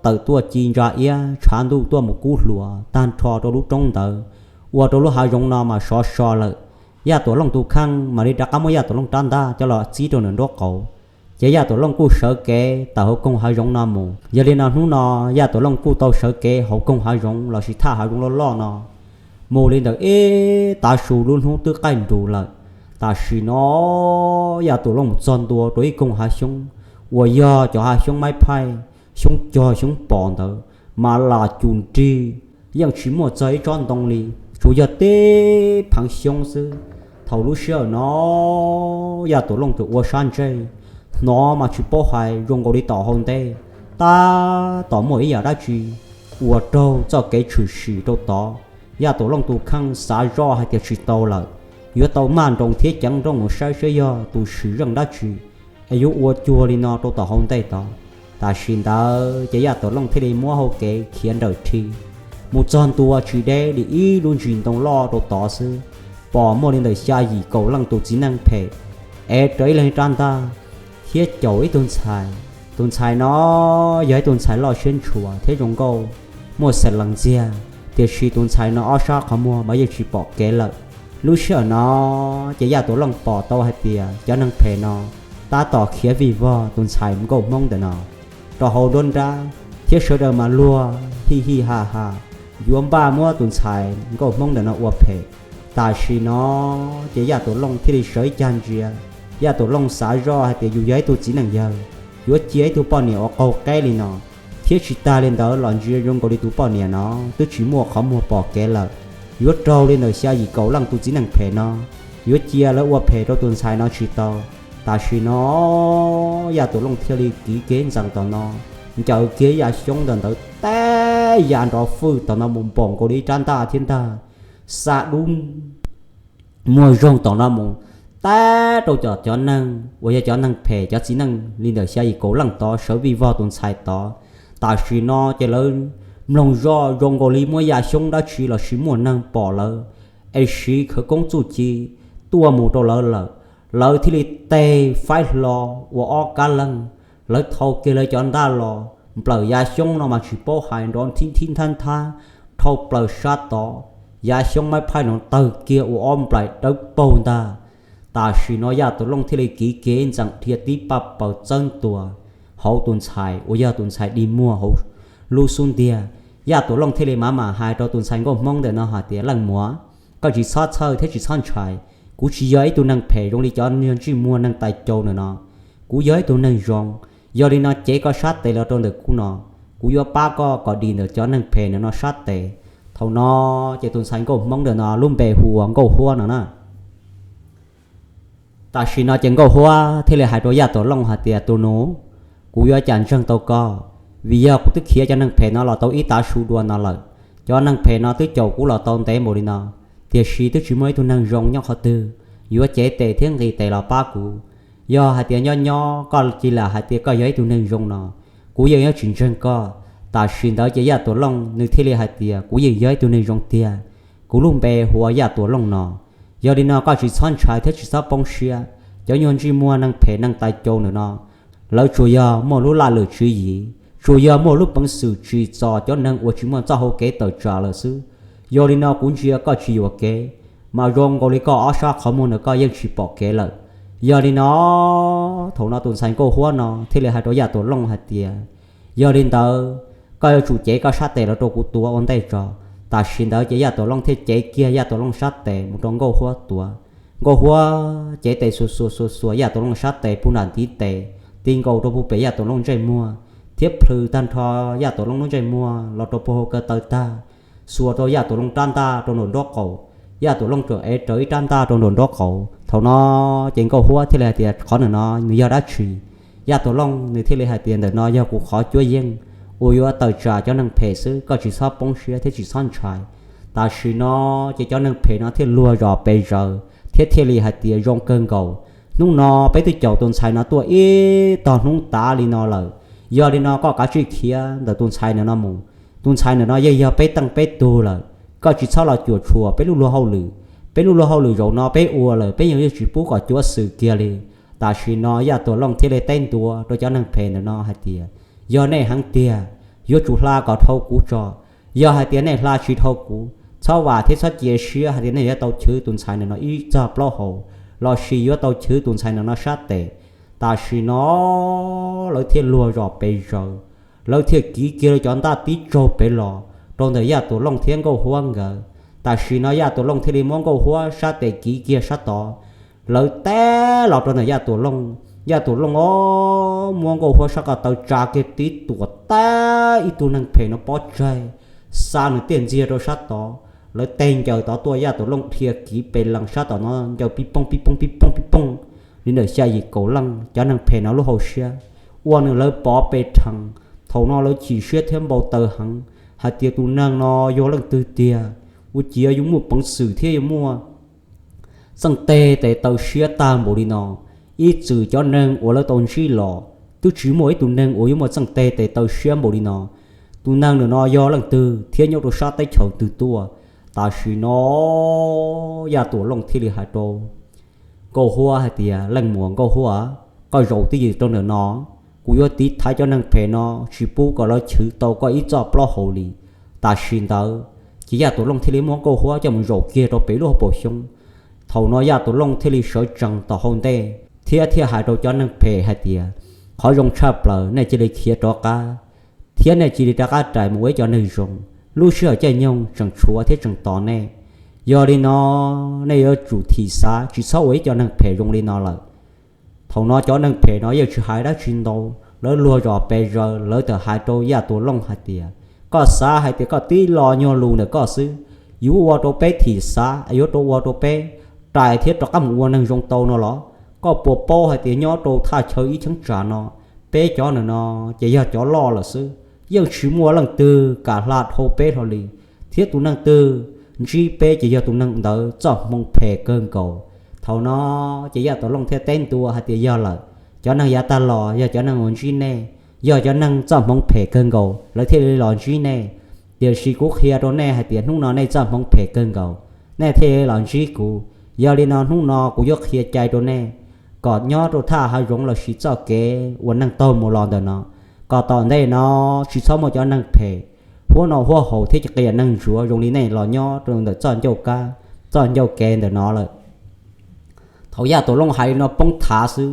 tawm tuaj ci ntsa iab tshav ntuj tuaj mus kub hluas tag nrho rau lub roob ntawd, ua rau lub hav zoov no mas sov so lawm. Yaj Tuam Looj tus kheej mam li rov qab muab Yaj Tuam Looj rab ntaj coj los txib rau nram nraub qaum. Ces Yaj Tuam Looj kuj sawv kev tawm hauv koog hav zoov no mus. Yog li no hnub no Yaj Tuam Looj kuj tau sawv kev hauv koog hav zoov lossis thaj hav zoov loj loj no mus li ntawm ib tav su lub hnub twb qaij nrus lawm. Tam sim no Yaj Tuam Looj mus txog ntua rau ib koog hav xyoob uas yog cov hav xyoob maib phaij, xyoob cog xyoob pos ntawd, mas lam cum nrig, yeej tsis muaj txog ib tsob ntoo li, tsuas yog tib pheev xyoob xwb. Thaum lub sij hawm no Yaj Tuam Looj txawm ua sab ntsej, hnov mas tsis paub hais zoo nkaus li tom hauv ntej tab tom muaj ib yam dab tsi uas raug txoj kev tshwm sim rau tod. Yaj Tuam Looj tus kheej xav zoj hais tias tsis tau lawm, yuav tau maj nroos thiab ceev nrooj mus saib saib yog tus sim zeej dab tsi es yuav ua cuag li no rau tom hauv ntej tod. Tam sim ntawd ces Yaj Tuam Looj thiaj li muab hau kev khiav nrawm rhi mus txog ntua tsis deb li ib lub ntsis ntoo loj rau tod xwb, pom muaj li ntawm xya yim kaum leej tus txiv neej phem ev rawv ib leeg rab ntaj thiab caum ib tug ntxhais. Tus ntxhais no yog ib tug ntxhais loj siab ntshua thiab zoo nkauj, muaj xeem lees ntxiag, tiam sis tus ntxhais no ob sab qhov muag mas yeej tsis pom kev lawm. Lub sij hawm no ces Yaj Tuam Looj pom tau hais tias cov neeg phem no tab tom khiav vij vog tus ntxhais nkauj Hmoob ntawm no rau hauv nruab nrab, thiab sawv daws mas luag hij hij ha ha yuav npaj muab tus ntxhais nkauj Hmoob ntawm no ua phem. Tam sim no ces Yaj Tuam Looj thiaj li sawv ib cag ntsia. Yaj Tuam Looj xav zoj hais tias yus yog ib tug txiv neej yawg, yuav cia ib tug poj niam uas qaug qeb li no, thiab tsis tag li ntawd los ntsia zoo nkaus li tus poj niam no twb tsis muaj qhov muag pom kev lawm. Yuav raug li ntawm xya yim kaum leej tus txiv neej phem no, yuav cia lawv ua phem rau tus ntxhais no tsis tau. Tam sim no Yaj Tuam Looj thiaj li kiv kiag ntxees tom no, ncaws kiag yaj xyoob ntawm ntawd teb ya nrov fwj tom no mus npaum nkaus li ib rab ntaj thiab ntag. Xa dub muag zoog tom no mus, teb rau cov, cov neeg uas yog cov neeg phem, cov txiv neej li ntawm xya yim kaum leej tod sawv vij vog tus ntxhais tod. Tam sim no ces lawv mloog zoj zoo nkaus li muaj yaj xyoob dab tsi los sis muaj neeg pom lawv es siv khawv koob txuj ci tuaj mus rau lawv lawm. Lawv thiaj li teg faib hlo ua ob kab leeg, lawv thau kiag lawv cov ntaj los nplawm yaj xyoob no mas tsis paub hais nrov nthib nthib nthab nthab dhau plaws sab tod, yav xyoob maib phaib no tawg kiag ua ob nplaim dawb paug ntag. Tam sim no Yaj Tuam Looj thiaj li kiv kiag ntxeem dhia tib paj paws txawb ntua hauv tus ntxhais uas yog tus ntxhais dig muag hauv lub xub ntiag. Yaj Tuam Looj thiaj li mam mam hais rau tus ntxhais nkauj hmoob ntawm no hais tias, Leej muam, koj tsis txhob txhawj thiab tsis txhob ntshai. Kuv tsis yog ib tug neeg phem zoo li cov ntsej muag neeg tais cau ntawm no. Kuv yog ib tug neeg zoo. Yog li no cev koj sab tes los rau ntawm kuv no, kuv yuav pab koj kom dim ntawm cov neeg phem ntawm no sab tes. Thaum no ces tus ntxhais nkauj hmoob ntawm no lub npe hu ua Nkauj Huab no na. Tam sim no ces Nkauj Huab thiaj li hais rau Yaj Tuam Looj hais tias, Tus nus, kuv yuav cas ntseeg tau koj, vim yog kuv twb khiav cov neeg phem no los tau ib tav su dua no lawm. Cov neeg phem no twb caum kuv los tau ntev npaum li no, tiam sis twb tsis muaj ib tug neeg zoo nyob qhov twg yuav cev tes thiab nqis tes los pab kuv. Yog hais tias nyob nyob koj cia li hais tias koj yog ib tug neeg zoo no, kuv yeej yuav tsis ntseeg koj. Tam sim ntawd ces Yaj Tuam Looj nws thiaj li hais tias, Kuv yeej yog ib tug neeg zoo tiag, kuv lub npe hu ua Yaj Tuam Looj no. Yog li no koj tsis txhob ntshai thiab tsis txhob poob siab. Cov nyuag ntsej muag neeg phem neeg tais cau ntawm no, lawv tsuas yog muaj lub laj lwm tswv yim, tsuas yog muaj lub peev xwm tsim txom cov neeg uas tsis muaj txoj hau kev tawm tsam lawm xwb. Yog li no kuv ntsia koj tsis yuam kev, mas zoo nkaus li koj ob sab qhov muag ntawm koj yeej tsis pom kev lawm. Yog li no, thaum no tus ntxhais Nkauj Huab no thiaj li hais rau Yaj Tuam Looj hais tias, Yog li ntawd, koj yuav tsum cev koj sab tes los rau kuv tuav ua ntej tso. Tam sim ntawd ces Yaj Tuam Looj thiaj cev kiag Yaj Tuam Looj sab tes mus rau Nkauj Huab tuav. Nkauj Huab cev tes xuas xuas xuas xuas Yaj Tuam Looj sab tes puag nram ntiv tes, ti nkaus rau puag pem Yaj Tuam Looj ntsej muag, thiab plhws tag nrho Yaj Tuam Looj lub ntsej muag los rau puag hauv ko taw tag, xuas rau Yaj Tuam Looj rab ntaj rau nraum nraub qaum. Yaj Tuam Looj tseem ev rawv ib rab ntaj rau nraum nraub qaum. Thaum no ces Nkauj Huab thiaj li hais tias, Qhov ntawm no nws yog dab tsi? Yaj Tuam Looj nws thiaj li hais tias, Ntawm no yog kuv qhov cuab yeej uas yuav tawm tsam cov neeg phem xwb, koj tsis txhob poob siab thiab tsis txhob ntshai. Tam sim no ces cov neeg phem no thiaj luag zos pes zaws thiab thiaj li hais tias, Zoo kawg nkaus, hnub no peb twb caum tus ntxhais no tuaj ib tog hnub tav li no lawm. Yog li no koj kav tsij khiav ntawm tus ntxhais ntawm no mus. Tus ntxhais ntawm no yeej yog peb teej peb tug lawm, koj tsis txhob los cuam tshuam peb lub luag hauj lwm. Peb lub luag hauj lwm zaum no peb ua lawm, peb yeej yuav tsis pub kom cuav xwm kiag li. Tam sim no Yaj Tuam Looj thiaj li teb ntua rau cov neeg phem ntawm no hais tias, Yog nej heev tiag, yuav tsum hla kom dhau kuv tso. Yog hais tias nej hla tsis dhau kuv, txhob vam thiab txhob cia siab hais tias nej yuav tau chwv tus ntxhais ntawm no ib txog plaub hau, los sis yuav tau chwv tus ntxhais ntawm no sab tes. Tam sim no lawv thiaj luag zos pes zaws, lawv thiaj kiv kiag cov ntaj tib tsaug pem los rau ntawm Yaj Tuam Looj thiab Nkauj Huab nkawd. Tam sim no Yaj Tuam Looj thiaj li muab Nkauj Huab sab tes kiv kiag sab tod, lawv teb los rau ntawm Yaj Tuam Looj. Yaj Tuam Looj o, muab Nkauj Huab sab ko taw tsa kiag tib tuam, tab ib tug neeg phem no pob tsaig, xa nws tiaj ntxiag rau sab tod. Lawv teg ncaws tod tuaj, Yaj Tuam Looj dhia kiv pes lees sab tom no ncaws pib pooj pib pooj pib pooj pib pooj li ntawm xya yim kaum leej cov neeg phem no lub hauv siab, ua nws lawv pov pes rhees. Thaum no lawv chim siab thiab npau taws heev hais tias, Tus neeg no yog leej twg tiag, ua ciav yuav muaj peev xwm thiab yuav muaj txeej teg tes taw siab tag npaum li no? Ib txwm cov neeg uas lawv tau ntsib los twb tsis muaj ib tug neeg uas yuav muaj txeej teg tes taw siab npaum li no. Tus neeg ntawm no yog leej twg thiab nyob rau sab teb chaws twg tuaj? Tam sim no Yaj Tuam Looj thiaj li hais rau Nkauj Huab hais tias, Leej muam Nkauj Huab, koj zaum twj ywm rau ntawm no, kuv yuav tiv thaiv cov neeg phem no tsis pub kom lawv chwv tau koj ib txoj plaub hau li. Tam sim ntawd ces Yaj Tuam Looj thiaj li muab Nkauj Huab coj mus zaum kiag rau pem lub hauv paus xyoob. Thaum no Yaj Tuam Looj thiaj li sawv tsees tom hauv ntej thiab thiaj hais rau cov neeg phem hais tias, Qhov zoo tshaj plaws nej cia li khiav rov qab, thiab nej cia li rov qab rais mus ua ib cov neeg zoo. Lub sij hawm caij nyoog tseem tshuav thiab tseem tos nej. Yog li no nej yuav tsum thim xav tsis txhob ua ib co neeg phem zoo li no lawm. Thaum no cov neeg phem no yeej tsis hais dab tsi ntau, lawv luag zos pes zaws, lawv txawm hais rau Yaj Tuam Looj hais tias, Koj xav hais tias koj tib lo nyuag lus ntawm koj xwb yuav ua rau peb thim xav, yuav rau ua rau peb rais thiab rov qab mus ua neeg zoo tau no los? Koj puas paub hais tias nyob rau thaj chaw ib cheeb tsam no, peb cov ntawm no ces yog cov loj lawm xwb, yeej tsis muaj leej twg kam hla dhau peb hlo li, thiab tus neeg twg ntsib peb ces yog tus neeg ntawd txoj hmoo phem kawg nkaus. Thaum no ces Yaj Tuam Looj thiaj teb ntua hais tias, Yog lawm, cov neeg yav tag los yog cov neeg uas ntsib nej, yog cov neeg txoj hmoov phem kawg nkaus lawv thiaj li los ntsib nej. Tiam sis kuv qhia rau nej hais tias hnub no nej txoj hmoov phem kawg nkaus, nej thiaj li los ntsib kuv. Yog li no hnub no kuv yuav qhia cai rau nej, kom nyob rau thaj hav zoov lossis txoj kev uas neeg taug mus los ntawm no, kom tom ntej no tsis txhob muaj cov neeg phem phuab no huab haus thiab qias neeg ntsuav zoo li nej los nyob rau ntawm txoj ncauj kab, txoj ncauj kev ntawm no lawm. Thaum Yaj Tuam Looj hais li no poob thav xwb,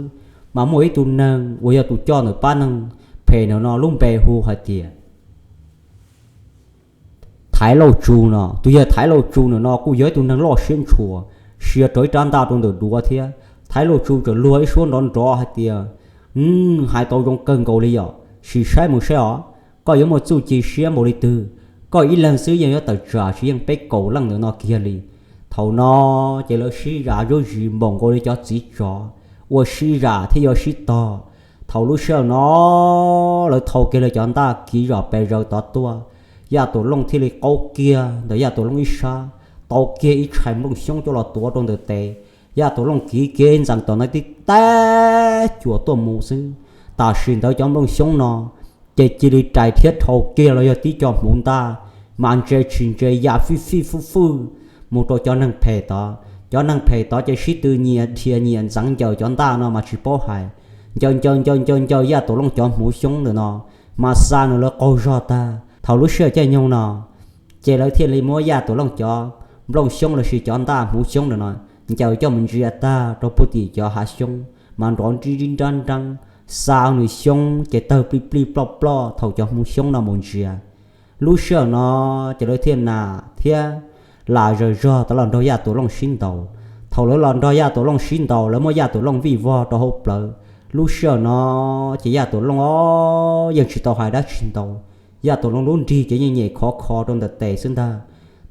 mas muaj ib tug neeg uas yog tus coj ntawm pab neeg phem ntawm no lub npe hu hais tias Thaiv Lauj Tsu no. Tus yawg Thaiv Lauj Tsu ntawm no kuj yog ib tug neeg loj siab ntshua, sia rau ib rab ntaj rau ntawm duav thiab. Thaiv Lauj Tsu txawm luag ib suab nrov nrov hais tias, Hais tau zoo kawg nkaus li yom, sim saib mus saib os, koj yuav muaj txuj ci siab npaum li twg, koj ib leeg xwb yeej yuav tawm tsam tsis yeej peb kaum leej ntawm no kiag li. Thaum no ces lawv sib zam zuj zus npaum nkaus li cov txiv tsov uas sib zam thiab yuav sib tog. Thaum lub sij hawm no lawv thau kiag lawv cov ntaj kiv zom pes zaws tod tuaj, Yaj Tuam Looj thiaj li qaub kiag ntawm Yaj Tuam Looj ib sab, tau kiag ib tshais nplooj xyoob coj los tuav rau ntawm tes. Yaj Tuam Looj kiv kev ntxeev tom ntawd tib tag cuam tuaj mus xwb, tam sim ntawd cov nplooj xyoob no ces cia li rais thiab dhau kiag los yog tib co hmuv ntaj, mas ntse tsis ntse ya fij fij fwj fwj mus rau cov neeg phem tod. Cov neeg phem tod ces sib tw nyias dhia nyias ntxeev ncaws cov ntaj no mas tsis paub hais, ncaws ncaws ncaws ncaws ncaws Yaj Tuam Looj cov hmuv xyoob ntawm no, mas xa nws lawv qaug zog tag. Thaum lub sij hawm caij nyoog no ces lawv thiaj li muab Yaj Tuam Looj cov nplooj xyoob lossis cov ntaj hmuv xyoob ntawm no ncaws coj mus ntsia tag rau puag tim cov hav xyoob, mas nrov nrib nrib nrab nreeb, xa nws xyoob ces tawg plij plij ploj ploj thaum cov hmuv xyoob no mus ntsia. Lub sij hawm no ces lawv thiaj nam thiab lam zaws zog tod los nrog Yaj Tuam Looj sib ntaus. Thaum lawv los nrog Yaj Tuam Looj sib ntaus, lawv muab Yaj Tuam Looj vij vog rau hauv plawv. Lub sij hawm no ces Yaj Tuam Looj yeej tsis tau hais dab tsi ntau, Yaj Tuam Looj lub nrig ces yeej nyem khov kho rau ntawm tes xwb ntag.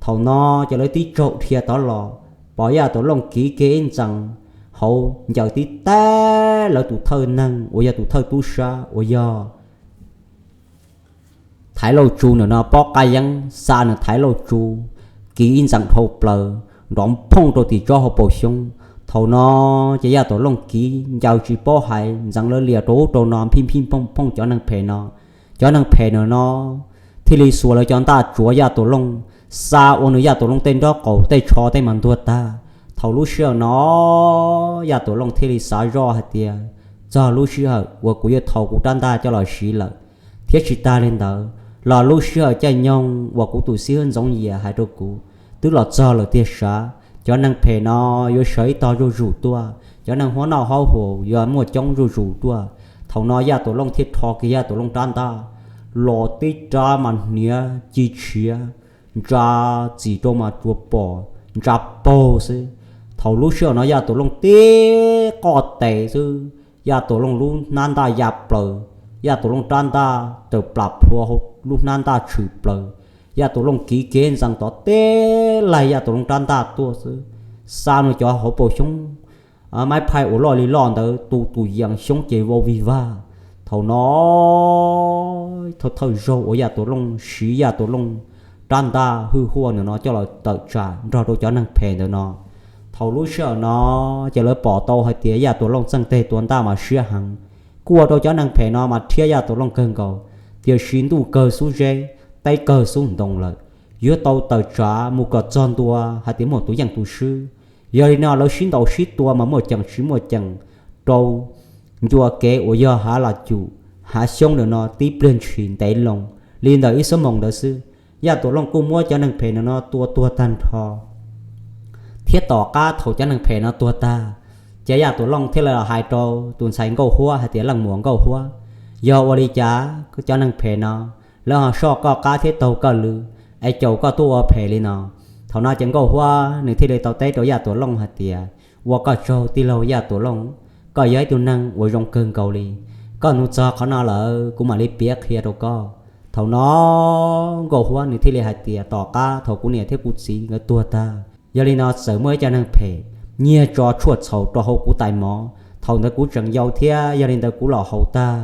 Thaum no ces lawv tib tsaug dhia tod los, pom Yaj Tuam Looj kiv kiag ib ntxees hauv ncaws tib tag, lawv tus thawj neeg uas yog tus thawj tub sab uas yog Thaiv Lauj Tsu ntawm no pob qab yeeb xa nws Thaiv Lauj Tsu kiv ib ntxees dhau plaws nrov phooj rau tim tsob hauv paus xyoob. Thaum no ces Yaj Tuam Looj kiv ncaws tsis paub hais ntxeev lawv lias rau ub rau no phij phij phooj phooj cov neeg phem no. Cov neeg phem ntawm no thiaj li xuas lawv cov ntaj tsuav Yaj Tuam Looj, xa ua nws Yaj Tuam Looj tej nrob qaum tej tsho tej mas ntuag tag. Thaum lub sij hawm no Yaj Tuam Looj thiaj li xav zoj hais tias, txog lub sij hawm uas kuv yuav thau kuv rab ntaj coj los siv lawm. Thiab tsis tas li ntawd los lub sij hawm caij nyoog uas kuv tus xib hwb Ntxoov Yias hais rau kuv twb los txog lawm tiag sav. Cov neeg phem no yuav sawv ib tog zuj zus tuaj, cov neeg huab noj haub haus yuav muaj coob zuj zus tuaj. Thaum no Yaj Tuam Looj thiaj rho kiag Yaj Tuam Looj rab ntaj los tib rab mas hniav ci tshiav, ntsa txim rau mas tsuas pom ntsa paug xwb. Thaum lub sij hawm no Yaj Tuam Looj tib qoj tes xwb, Yaj Tuam Looj lub hnab ntaj ya plaws, Yaj Tuam Looj rab ntaj raws plam plhuav hauv lub hnab ntaj tshwm plaws. Yaj Tuam Looj kiv kev ntxees tod tib laig Yaj Tuam Looj rab ntaj tuaj xwb, xa nws cov hauv paus xyoob maib phaij uas loj li loj ntawd tu tus yees xyoob ces vau vig vag. Thaum no thawj thawj zaug uas Yaj Tuam Looj siv Yaj Tuam Looj rab ntaj hwj huaj ntawm no coj los tawm tsam nrog rau cov neeg phem ntawm no. Thaum lub sij hawm no ces lawv pom tau hais tias Yaj Tuam Looj txeej teg tua ntaj mas siab heev, kuj ua rau cov neeg phem no mas rhiab Yaj Tuam Looj kawg nkaus. Tiam sis ntuj kawg xub zeb, teb kawg xub ntoo lawm, yuav tau tawm tsam mus kom txog ntua hais tias muaj tus yeej tus swb. Yog li no lawv sib ntaus sib tua mas muaj ceem tsis muaj ceem rau ncua kev uas yog hav las cum hav xyoob ntawm no tib pliag ntshis ntev loo li ntawm ib xuab moos ntawd xwb. Yaj Tuam Looj kuj muab cov neeg phem ntawm no tua tuag tag nrho. Thiab tom qab thaum cov neeg phem no tuag tag, ces Yaj Tuam Looj thiaj li los hais rau tus ntxhais Nkauj Huab hais tias, Leej muam Nkauj Huab, yog ua li cas cov neeg phem no lawv ho soj koj qab thiab taug koj lw es caum koj tuaj ua phem li no? Thaum no ces Nkauj Huab nws thiaj li tau teb rau Yaj Tuam Looj hais tias, Ua koj tsaug tij laug Yaj Tuam Looj, koj yog ib tug neeg uas zoo kawg nkaus li. Koj nug txog qhov no lawm kuv mam li piav qhia rau koj. Thaum no Nkauj Huab nws thiaj li hais tias, Tom qab thaum kuv niam thiab kuv txiv nkawd tuag tag, yog li no txawm muaj ib co neeg phem nyiag tso tshuaj txhaum rau hauv kuv tais mov. Thaum ntawd kuv tseem yau thiab, yog li ntawd kuv los haus tag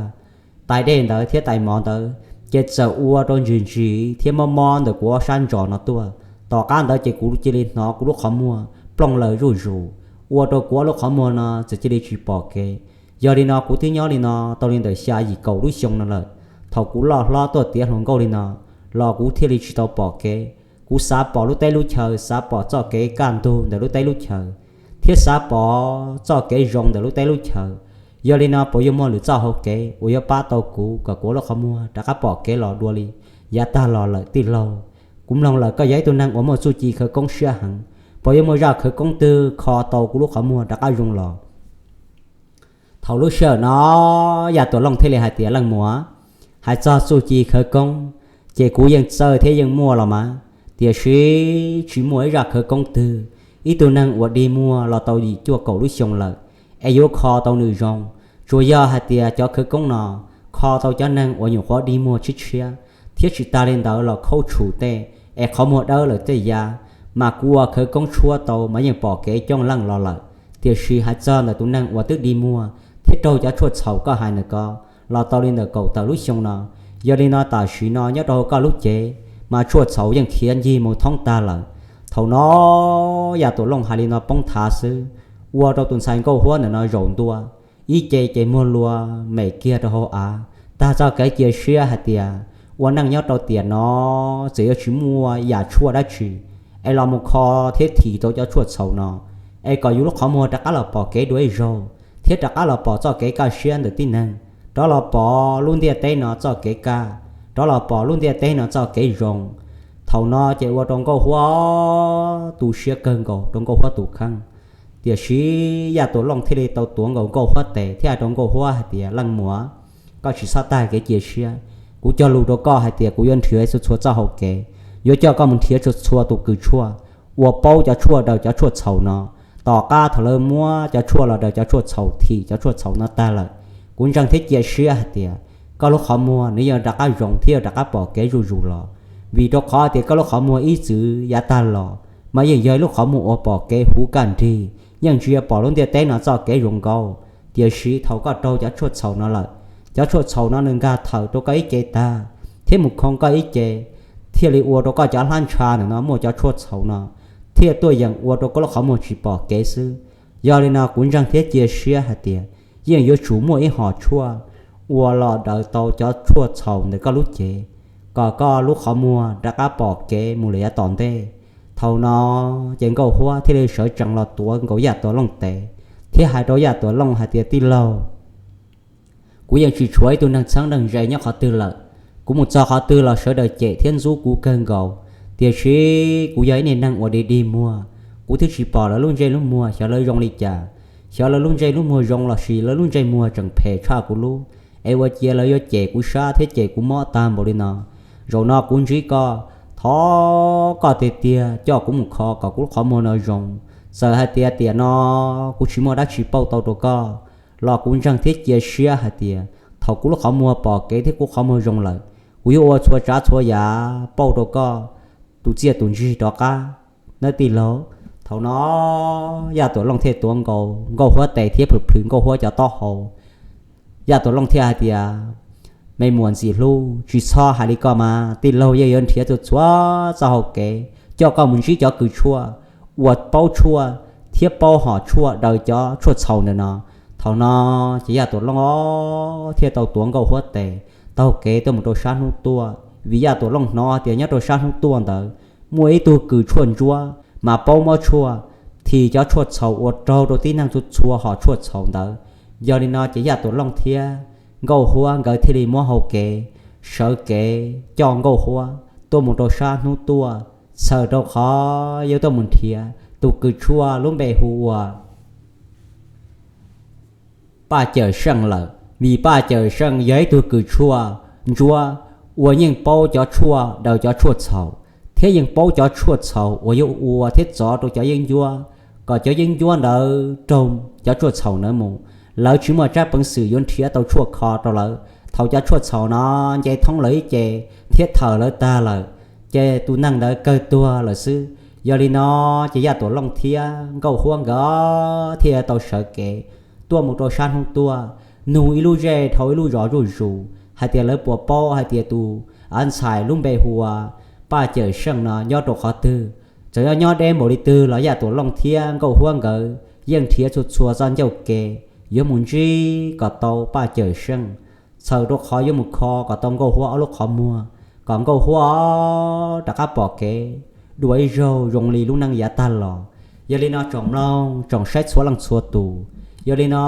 tais dej ntawd thiab tais mov ntawd, ces txawm ua rau ntsis ntsis thiab mob mob ntawm kuv ob sab ntsos no tuaj. Tom qab ntawd ces kuv cia li hnov kuv lub qhov muag plooj lawm zuj zus, ua rau kuv ob lub qhov muag no txawm cia li tsis pom kev. Yog li no kuv twb nyob li no tau li ntawm xya yim kaum lub xyoo no lawm. Thaum kuv loj hlob tuaj tiav hluas nkauj li no los kuv thiaj li tsis tau pom kev. Kuv xav pom lub teb lub chaw, xav pom txoj kev kaj ntug ntawm lub teb lub chaw, thiab xav pom txoj kev zoo ntawm lub teb lub chaw. Yog li no puas yuav muaj lwm txoj hauv kev uas yuav pab tau kuv kom kuv lub qhov muag rov qab pom kev los dua li? yav tag los lawm tij laug. Kuv mloog lawm koj yog ib tug neeg uas muaj txuj ci khawv koob siab heev, puas yuav muaj zaj khawv koob twg kho tau kuv lub qhov muag rov qab zoo los? Thaum lub sij hawm no Yaj Tuam Looj thiaj li hais tias, Leej muam, hais txog txuj ci khawv koob ces kuv yeej txawj thiab yeej muaj los mas, tiam sis tsis muaj ib zaj khawv koob twg ib tug neeg uas dig muag los tau yim cuaj kaum lub xyoo lawm es yuav kho tau nws zoo. Tsuas yog hais tias cov khawv koob no kho tau cov neeg uas nyuam qhuav dig muag tshiab tshiab thiab tsis tas li ntawd los khaub tshum tej es qhov muag dawb lawm tej yav, mas kuv ua khawv koob tshuab tau mas yeej pom kev coob leej los lawm. Tiam sis hais txog ntawm tus neeg uas twb dig muag thiab raug cov tshuaj txhaum koj hais ntawm ko los tau li ntawm kaum tawm lub xyoo no, yog li no tam sim no nyob rau hauv koj lub cev mas tshuaj txhaum yeej khiav ncig mus thoob tag lawm. Thaum no Yaj Tuam Looj hais li no poob thav xwb, ua rau tus ntxhais Nkauj Huab ntawm no zaum ntua ib ce ces muag lua mem kiag rau hauv av. Tag txoj kev cia siab hais tias ua neej nyob rau tiam no txawm yuav tsis muaj yam tshuaj dab tsi es los mus kho thiab thim rau cov tshuaj txhaum no es kom yus lub qhov muag rov qab los pom kev dua ib zaug thiab rov qab los pom txoj kev kaj siab ntawm tib neeg, rov los pom lub ntiaj teb no txoj kev kaj, rov los pom lub ntiaj teb no txoj kev zoo. Thaum no ces ua rau Nkauj Huab tu siab kawg nkaus rau Nkauj Huab tus kheej. Tiam sis Yaj Tuam Looj thiaj li tau tuav nkaus Nkauj Huab tes thiab hais rau Nkauj Huab hais tias, Leej muam, koj tsis txhob tag kev cia siab. Kuv cog lus rau koj hais tias kuv yuav nrhiav txhua txhua txoj hau kev, yuav coj koj mus nrhiav txhua txhua tus kws tshuaj uas paub cov tshuaj daws cov tshuaj txhaum no. Tom qab thaum lawv muab cov tshuaj los daws cov tshuaj txhaum thim cov tshuaj txhaum no tag lawm, kuv ntseeg thiab cia siab hais tias koj lub qhov muag nws yuav rov qab zoo thiab yuav rov qab pom kev zuj zus los. Vim rau qhov tias koj lub qhov muag ib txwm yav tag los mas yeej yog ib lub qhov muag uas pom kev huv kaj nrig, yeej ntsia pom lub ntiaj teb no txoj kev zoo nkauj. Tiam sis thaum koj raug cov tshuaj txhaum no lawm, cov tshuaj txhaum no nws nkag thawm rau koj ib ce tag thiab mus khoo koj ib ce, thiaj li ua rau koj cov hlab ntsha ntawm no muaj cov tshuaj txhaum no thiaj tuaj yeem ua rau koj lub qhov muag tsis pom kev xwb. Yog li no kuv ntseeg thiab cia siab hais tias yeej yuav tsum muaj ib hom tshuaj uas los daws tau cov tshuaj txhaum ntawm koj lub cev, kom koj lub qhov muag rov qab pom kev mus lawm yav tom ntej. Thaum no ces Nkauj Huab thiaj li sawv tsees los tuav nkaus Yaj Tuam Looj tes thiab hais rau Yaj Tuam Looj hais tias, Tij laug, kuv yeej tsis tshuav ib tug neeg txheeb neeg ze nyob qhov twg lawm. Kuv mus txog qhov twg los sawv daws cem thiab ntxub kuv kawg nkaus. Tiam sis kuv yog ib niag neeg uas dig dig muag, kuv twb tsis pom lawv lub ntsej lub muag xyov lawv zoo li cas, xyov lawv lub ntsej lub muag zoo lossis lawv lub ntsej muag tseem phem tshaj kuv lub, es ua cia lawv yuav cem kuv sab thiab cem kuv mob tag npaum li no. Zaum no kuv ntsib koj, thov koj tiag tiag coj kuv mus kho kom kuv lub qhov muag no zoo. Txawm hais tias tiam no kuv tsis muaj dab tsi pauj tau rau koj los kuv ntseeg thiab cia siab hais tias thaum kuv lub qhov muag pom kev thiab kuv qhov muag zoo lawm, kuv yuav ua txhua tsav txhua yam pauj rau koj tus txiaj tus ntsig rov qab nawb tij laug. Thaum no Yaj Tuam Looj thiaj tuav nkaus Nkauj Huab tes thiab plhws plhws Nkauj Huab cov taub hau. Yaj Tuam Looj thiaj hais tias, Me muam ntxim hlub, tsis txhob hais li koj mas, tij laug yeej yuav nrhiav txhua txhua txoj hau kev coj koj mus ntsib cov kws tshuaj uas paub tshuaj thiab paub hom tshuaj daws cov tshuaj txhaum ntawm no. Thaum no ces Yaj Tuam Looj thiaj tau tuav Nkauj Huab tes taug kev tuaj mus rau sab hnub tuaj, vim Yaj Tuam Looj hnov tias nyob rau sab hnub tuaj ntawd muaj ib tug kws tshuaj ntsuab mas paub mob tshuaj, thim cov tshuaj txhaum uas raug rau tib neeg txhua txhua hom tshuaj txhaum ntawd. Yog li no ces Yaj Tuam Looj thiab Nkauj Huab nkawd thiaj li muab hau kev sawv kev coj Nkauj Huab tuaj mus rau sab hnub tuaj, txhawm rau qhov yuav tuaj mus nrhiav tus kws tshuaj lub npe hu ua Paj Cawm Seej lawm, vim Paj Cawm Seej yog ib tug kws tshuaj ntsuab uas yeej paub cov tshuaj daws cov tshuaj txhaum, thiab yeej paub cov tshuaj txhaum uas yuav ua thiab txov rau cov yeeb ncuab, kom cov yeeb ncuab ntawd raug cov tshuaj txhaum ntawd mus, lawv tsis muaj tsab peev xwm yuav nrhiav tau tshuaj kho rau lawv. Thaum cov tshuaj txhaum no nce thoob lawv ib ce thiab thawm lawv tag lawm, ces tus neeg ntawd kawg tuag lawm xwb. Yog li no ces Yaj Tuam Looj thiab Nkauj Huab nkawd thiaj tau sawv kev tuaj mus rau sab hnub tuaj, nug ib lub zej dhau ib lub zos zuj zus hais tias lawv puas paub hais tias tus av ntxhais lub npe hu ua Paj Cawm Seej no nyob rau qhov twg. Txawm yog nyob deb npaum li twg los Yaj Tuam Looj thiab Nkauj Huab nkawd yeej nrhiav txhua txhua txoj ncauj ke yuav mus ntsib kom tau Paj Cawm Seej, txhawm rau qhov yuav mus kho kom tau Nkauj Huab ob lub qhov muag, kom Nkauj Huab rov qab pom kev dua ib zaug zoo li lub neej yav tag los. Yog li no tsoom mloog tsoom saib txhua leej txhua tus, yog li no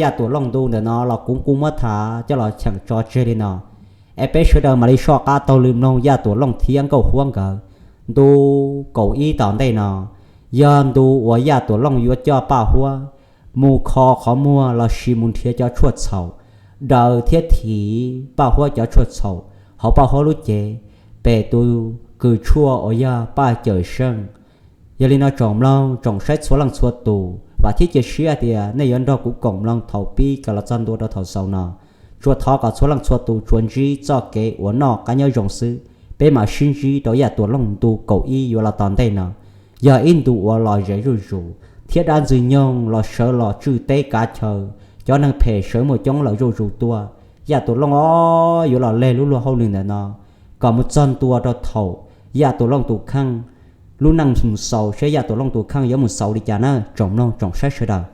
Yaj Tuam Looj ntu ntawm no los kuv kuj muab tham coj los cheem tso tseg li no. Es peb sawv daws mam li soj qab taug lw mloog Yaj Tuam Looj thiab Nkauj Huab nkawd ntu kaum ib tom ntej no, yog ntu uas Yaj Tuam Looj yuav coj Paj Huab mus kho qhov muag lossis mus nrhiav cov tshuaj txhaum daws thiab thim Paj Huab cov tshuaj txhaum hauv Paj Huab lub cev, pem tus kws tshuaj uas yog Paj Cawm Seej. Yog li no tsoom mloog tsoom saib txhua leej txhua tus, vam thiab cia siab tias nej yuav nrog kuv koom mloog thaum pib kom los txog ntua rau thaum xaus no. Tsuas thov kom txhua leej txhua tus tsuas ntsib txoj kev uas noj qab nyob zoo xwb. Peb mam sib ntsib rau Yaj Tuam Looj ntu kaum ib yuav los tom ntej no. Yog ib ntu uas lom zem zuj zus thiab dab Ntxwg Nyoog los sawv los tswj teb kav chaw, cov neeg phem sawv muaj coob lawm zuj zus tuaj. Yaj Tuam Looj os yuav los leg lub luag hauj lwm ntawm no kom mus txog ntua rau thaum Yaj Tuam Looj tus kheej lub neej mus xaus saib Yaj Tuam Looj tus kheej yuav mus xaus li cas na tsoom mloog tsoom saib sawv daws.